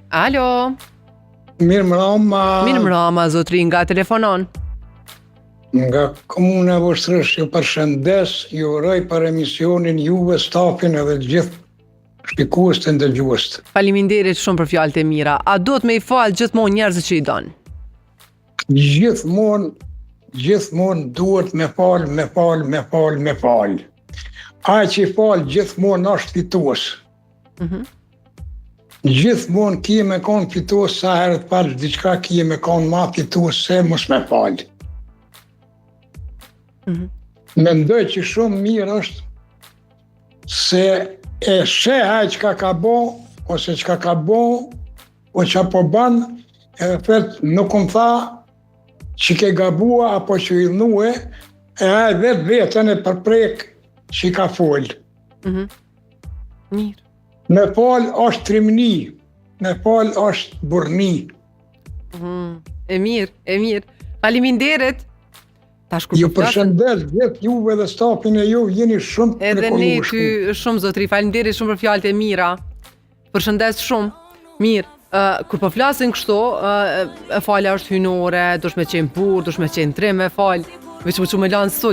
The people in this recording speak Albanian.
Alo. Mirëmrama. Mirëmrama, zotri, nga telefonon. Nga komuna e Vushtrrisë, ju përshëndes, ju uroj për emisionin juve, stafin edhe gjithë shikuesit e ndëgjuesit. Faleminderit shumë për fjalët e mira. A duhet me i fal gjithmonë njerëzit që i don? Gjithmonë, gjithmonë duhet me fal, me fal, me fal, me fal. Ai që i fal gjithmonë është fitues. Mm -hmm. Gjithmonë ki me konë fitues sa herë të falsh diçka ki me konë ma fitues se mos me falë. Mm -hmm. Mendoj që shumë mirë është se e sheh ai çka ka bo, ose çka ka bo, o çka po ban, edhe thotë nuk më tha që ke gabua apo që idhnue, e ai vetë veten e përprek që i ka folë. Mm -hmm. Mirë. Me fal është trimni, me fal është burrni. Mm, e mirë, e mirë. Faleminderit. Tash kur ju po përshëndes gjithë juve dhe stafin e ju, jeni shumë të Edhe ne ty shumë zotri, faleminderit shumë për fjalët e mira. Përshëndes shumë. Mirë. Uh, kur po flasin kështu, uh, e falja është hyjnore, dush me qenë burrë, dush me qenë trim me fal, veç më që me lanë sot.